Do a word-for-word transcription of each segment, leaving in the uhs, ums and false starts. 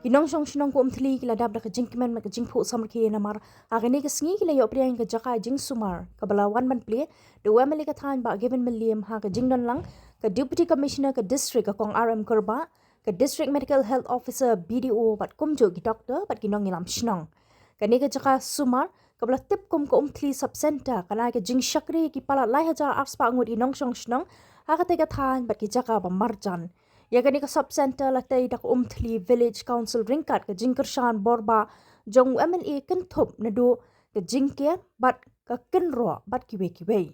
Nongshong shnong ka Umthli ki la dap da ka jingkmen bad ka jingphuh samrkhie namar ha kane ka sngi ki la ïoh pdiang ïa ka jaka jingsumar kaba la wan ban plie da u M L A ka thaiñ Bah Given Mylliem ha ka jingdon lang ka Deputy Commissioner ka District ka Kong R M Kurbah, ka District Medical Health Officer, B D O bad kumjuh ki doktor bad ki nongïalam shnong. Kane ka jaka sumar kaba la tip kum ka Umthli Sub Centre kan ai ka jingshakri ïa ki palat lai hajar arspah ngut ki nongshong shnong ha katei ka thaiñ bad ki jaka ba marjan. Ïa kane ka Sub Centre la tei da ka Umthli Village Council ryngkat ka jingkyrshan borbah jong u M L A kynthup naduh ka jingker bad ka kynroh bad kiwei kiwei.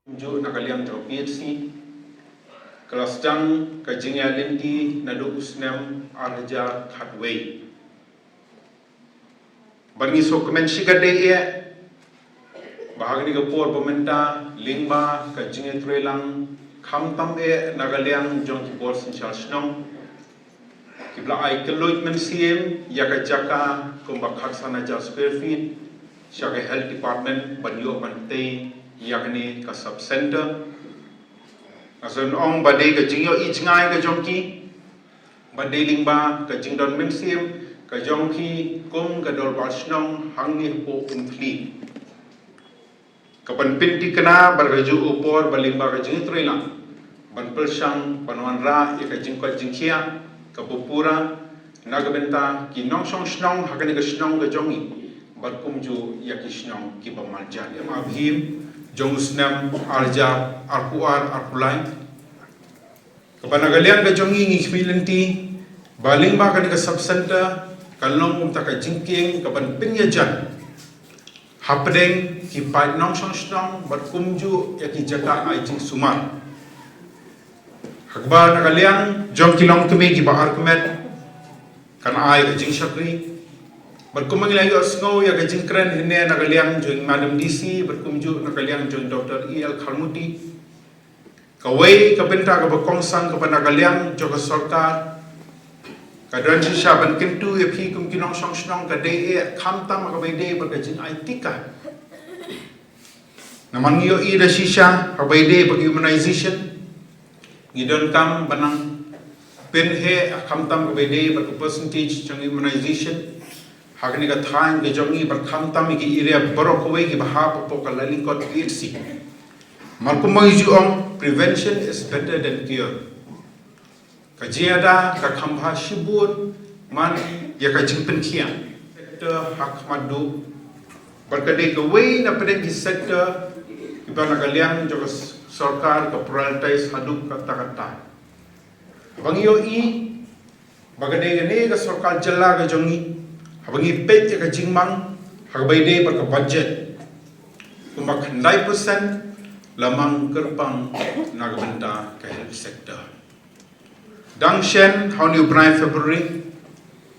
Kumjuh na ka liang jong P H C ka la sdang ka jingïaid lynti naduh u snem ar hajar khatwei. Bad ngi sngewkmen shikatdei eh ba ha kane ka por ba mynta lyngba ka jingïatreilang khamtam eh na ka liang jong ki bor synshar shnong ki ba la ai kylluid mynsiem ïa ka jaka kumba khatsan hajar square feet sha ka Health Department ban ïoh ban tei ïa kane ka Sub Centre. Nga sngewthuh ba dei ka jingïohi jngai ka jong ki, ba dei lyngba ka jingdon mynsiem ka jong ki kum ka dorbar shnong hangne hapoh Umthli. Ka ban pynthikna bad ka juh u por ba lyngba ka jingïatreilang ban pyrshang ban wanrah ïa ka jingkoit jingkhiah kaba pura na ka bynta ki nongshong shnong ha kane ka shnong ka jong ngi bad kumjuh ïa ki shnong kiba marjan. Ïa ma bhim jong u snem ar hajar arphew ar arphew lai. Kaba na ka liang ka jong ngi ngi khmih lynti ba lyngba kane ka Sub Centre kan long kumta ka jingkieng ka ban pynïajan hapdeng ki paid nongshong shnong bad kumjuh ïa ki jaka ai jingsumar. Ha kaba na ka liang jong ki longkmie kiba armet kan ai ka jingshakri. Bad kumba ngi la ïohsngew ïa ka jingkren hangne na ka liang jong Madam D C bad kumjuh na ka liang jong Doctor E L Kharmuti, kawei ka bynta kaba kongsan kaba na ka liang jong ka sorkar ka don shisha ban kyntu ïa phi kum ki nongshong shnong ka dei eh khamtam ha kaba ïadei bad ka jingai tika. Namar ngi ïohi da shisha ha kaba ïadei bad ka immunization ngi donkam ban nang pynheh khamtam kaba ïadei bad ka percentage jong immunization ha kane ka thaiñ ka jong ngi bad khamtam ïa ki area baroh kawei kiba hap hapoh ka Lailingkot P H C. Namar kumba ngi ju ong, prevention is better than cure. Ka jingïada ka kham bha shibun man ïa ka jingpynkhiah. Sector ha khmat duh bad ka dei kawei na pdeng ki sector kiba na ka liang jong ka sorkar ka prioritize haduh katta katta. Ba ngi ïohi ba ka dei kane ka sorkar jylla ka jong ngi, haba ngi peit ïa ka jingmang ha kaba ïadei bad ka budget, kumba khyndai percent la mang kyrpang na ka bynta ka health sector. Dang shen ha une u bnai February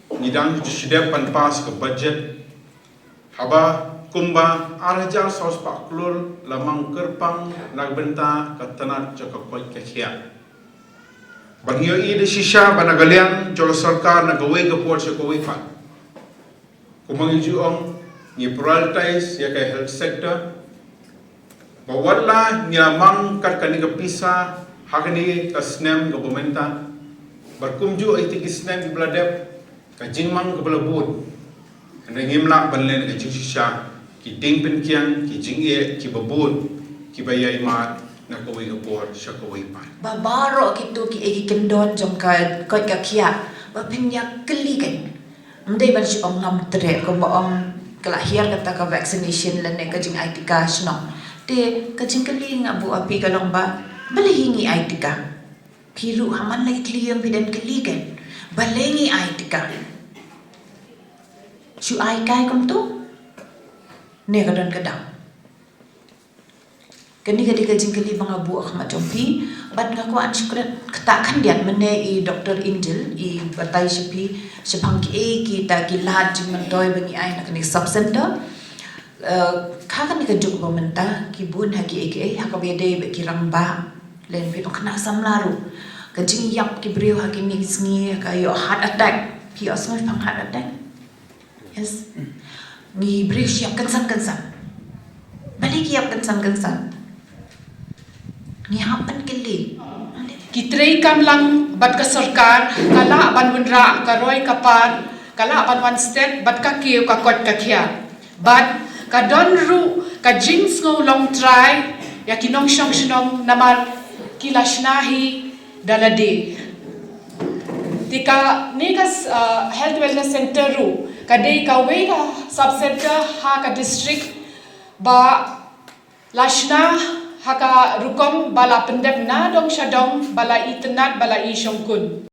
ngi dang ju shu dep ban pass ka budget, haba kumba ar hajar saw spah klur la mang kyrpang na ka bynta ka tnat jong ka koit ka khiah. Ba ngi ïohi da shisha ba na ka liang jong ka sorkar na kawei ka por sha kawei pat, kumba ngi ju ong, ngi prioritize ïa ka health sector. Ba wat la ngi la mang kat kane ka pisa ha kane ka snem kaba mynta, bad kumjuh ïa ki snem kiba la dep, ka jingmang kaba la bud, hynrei ngim lah ban len ka jingshisha, ki dieng pynkiang, ki jingeh kiba bud kiba ïai mad na kawei ka por sha kawei pat. Ba baroh kito kiei ki kyndon jong ka koit ka khiah ba phin ïa kylli kein. Ym dei ban shu ong ngam treh, kumba ong ka la hiar kata ka vaccination lane ka jingai tika shnong. Te ka jingkylli nga buh ha phi ka long ba balei hi ngi ai tika? Phi ruh ha man la ki thylliej ïing phi dang kylli kein, balei ngi ai tika? Shu ai kai kumto? Ne ka don ka daw? Kane ka dei ka jingkylli ba nga buh ha khmat jong phi. Bad nga kwah ban shu kren ktah khyndiat, mynne i Doctor Angel i batai sha phi shaphang kiei kita ki lad jingmyntoi ba ngi ai na kane ka sub center. Eh, ha kane ka juk ba mynta ki bun ha kiei kiei ha kaba ïadei bad ki rangbah, lane phi ong khynnah samla ruh. Ka jingïap ki briew ha kine ki sngi, ka ïoh heart attack. Phi ïohsngew shaphang heart attack? Yes. Ngi briew shu ïap kynsan kynsan. Balei ki ïap kynsan kynsan? Ngi hap ban kylli. Ki treikam lang bad ka sorkar ka lah ban wanrah ka roi ka par, ka lah ban wan stet bad ka kiew ka koit ka khiah. Bad ka don ruh ka jingsngewlong trai ïa ki nongshong shnong namar ki la shna hi da lade. Te kane ka, uh, health wellness center ruh ka dei kawei ka sub center ha ka district ba la shna ha ka rukom ba la pyndep na dong sha dong, ba la itynnad, ba la ishongkun.